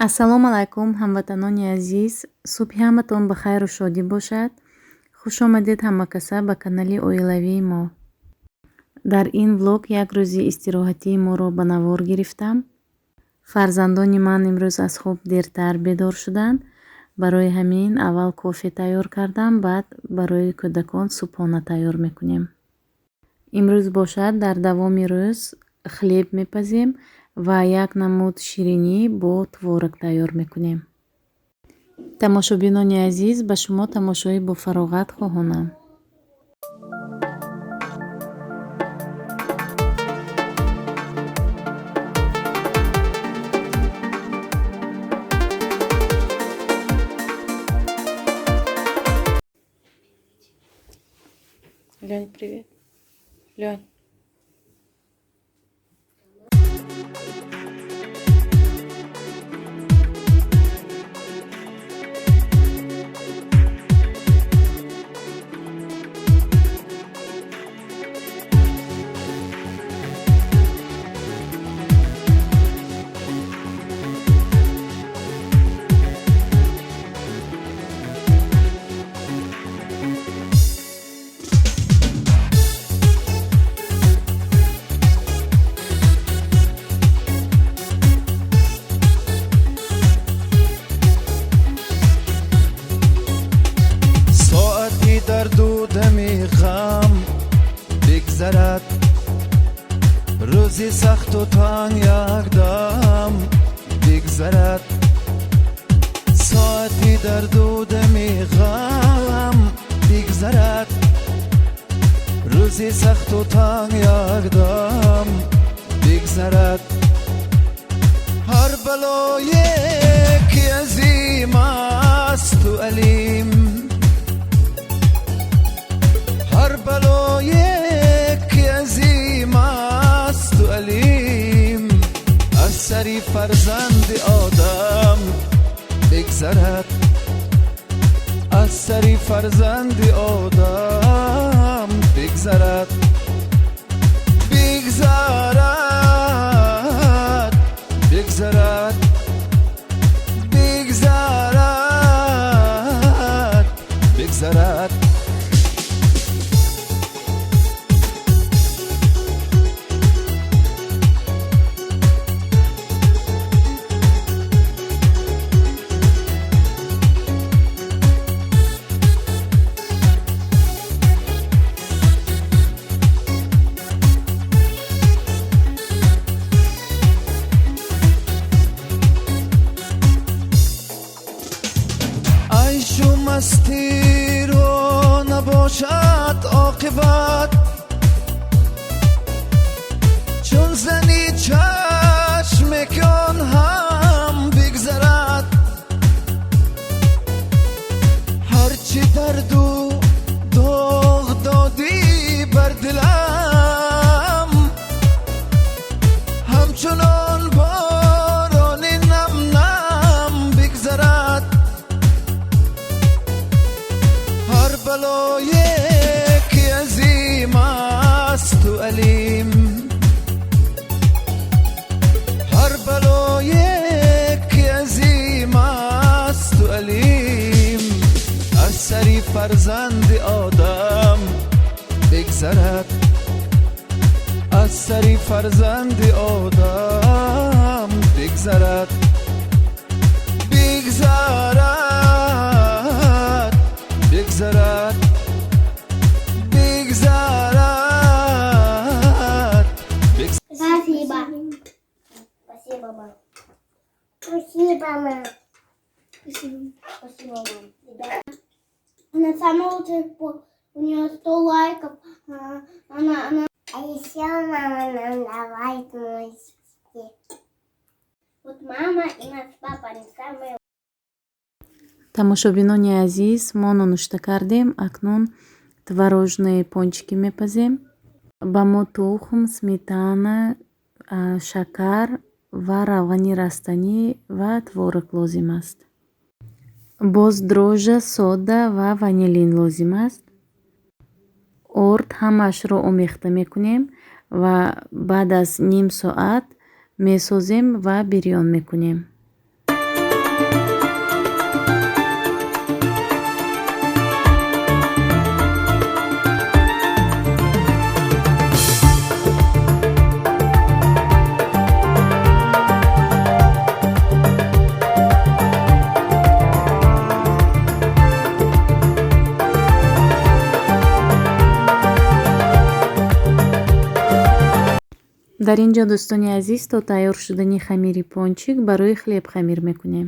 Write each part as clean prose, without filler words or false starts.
Ассалому алайкум, ҳамватанони азиз. Субҳи ҳаматон ба хайру шодӣ бошад. Хуш омадед ҳамакаса ба канали оилавии мо. Дар ин влог як рӯзи истироҳатии моро ба навор гирифтам. Фарзандони ман имрӯз аз хоб дертар бедор шуданд. Барои ҳамин аввал кофе тайёр кардам, баъд барои кӯдакон субҳона тайёр мекунем. Имрӯз бошад, дар давоми рӯз хлеб мепазем ва як намуд ширинӣ бо творог тайёр мекунем. Тамошобинони азиз, ба шумо тамошои бофароғат хоҳонам. Лёнь, привет. Лёнь. Соати дарду дами ғам бигзарад, рӯзи сахту танг якдам бигзарад. Соати дарду дами ғам бигзарад, рӯзи сахту танг якдам бигзарад. Ҳар балое ки азим асту алим, ҳар балое ки азим асту алим, аз сари фарзанди одам бигзарад, аз сари фарзанди одам бигзарад, бигзарад, бигзарад, бигзарад, бигзарад. Айшу мастиро набошад оқибат, чун зани чашме ки он ҳам бигзарад. Ҳарчи дарду доғ додӣ бар дилам, ҳамчунон борони нам нам бигзарад. Ҳар балое ки азим асту алим, ҳар балое ки азим асту алим, аз сари фарзанди одам бигзарад, аз сари фарзанди одам бигзарад, бигзарад, бигзарад, бигзарад. Спасибо. Спасибо, мам. Спасибо, мам. Спасибо. Спасибо, мам. Ребята. Она самая лучшая, у нее 100 лайков. Она. А еще мама нам давает мультики. Вот мама и наш папа, они самые. Тамошобинони азиз, мо нонушта кардем, акнун творожные пончики мепазем. Ба мо тухм, сметана, шакар ва равғани растанӣ ва творог лозим аст. Боз дрожжа, сода ва ванилин лозим аст. Орд ҳамаашро омехта мекунем ва баъд аз ним соат месозем ва бирён мекунем. Дар ин ҷо, дӯстони азиз, то тайёр шудани хамири пончик барои хлеб хамир мекунем.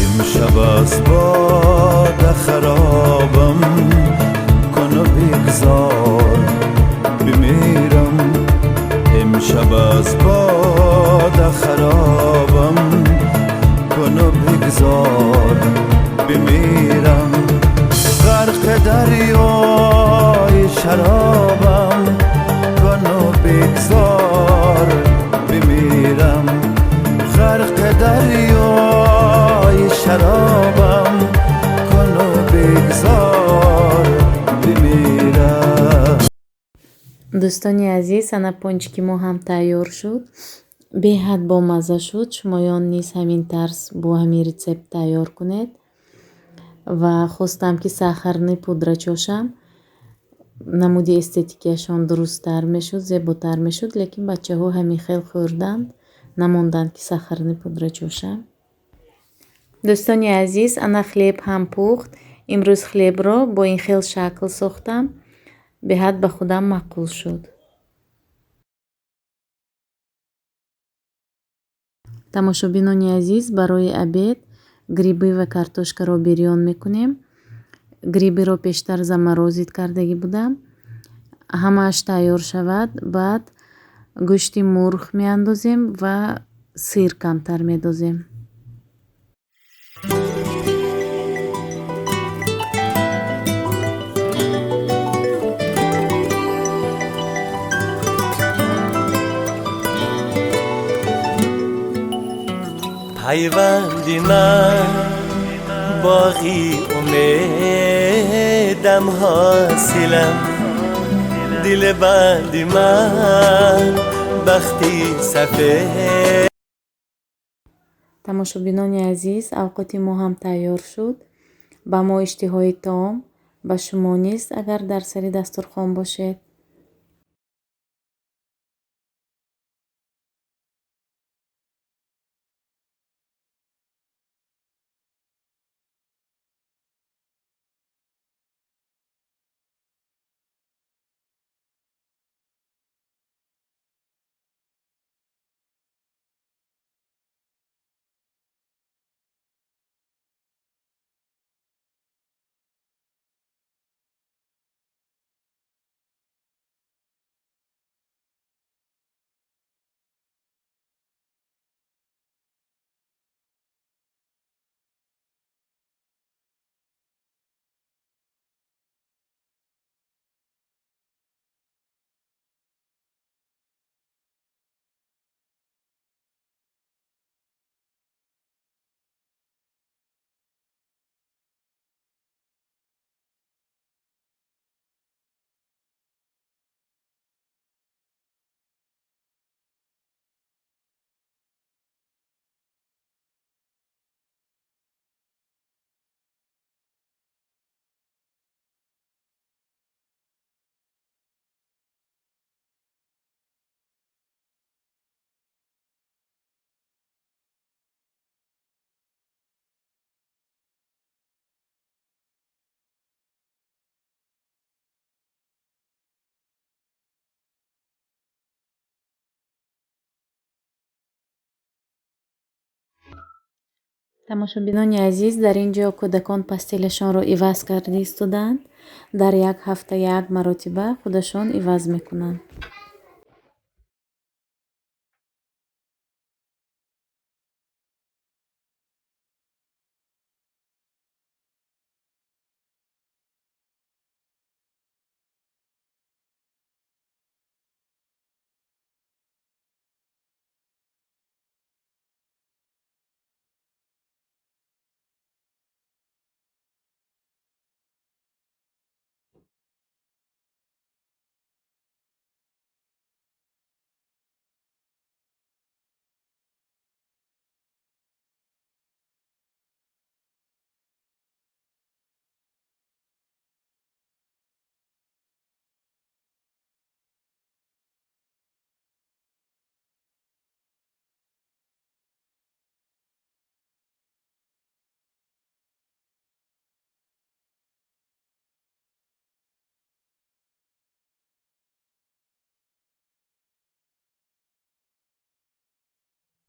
امشب از باد خرابم کن و بگذار بمیرم، امشب از باد خرابم کن و بگذار بمیرم، غرق دریای شرابم کن و بگذار بمیرم، غرق دریای شرابم کن و بگذار بمیرم. Дӯстони азиз, ана пончики мо ҳам тайёр шуд. Беҳад бомазза шуд. Шумоён низ ҳамин тарз бо ҳамин рецепт тайёр кунед. Ва хостам, ки сахарный пудра чошам, намуди эстетикияшон дурусттар мешуд, зеботар мешуд, лекин бачаҳо ҳамин хел хӯрданд, намонданд, ки сахарный пудра чошам. Дӯстони азиз, ана хлеб ҳам пухт. Имрӯз хлебро бо ин хел шакл сохтам, беҳад ба худам маъқул шуд. Тамошобинони азиз, барои обед грибы ва картошкаро бирён мекунем. Грибыро пештар заморозить кардагӣ будам. Ҳамааш тайёр шавад, баъд гӯшти мурғ меандозем ва сыр камтар медозем. پیوندی من باغی امیدم حاصلم، دل بندی من بختی سفید. Тамошобинони азиз, авқоти мо ҳам тайёр шуд. Ба мо иштиҳои таом, ба шумо низ, агар дар сари дастурхон бошед. Тамошобинони азиз, дар ин ҷо кӯдакон постелашонро иваз карда истодаанд. Дар як ҳафта як маротиба худашон иваз мекунанд.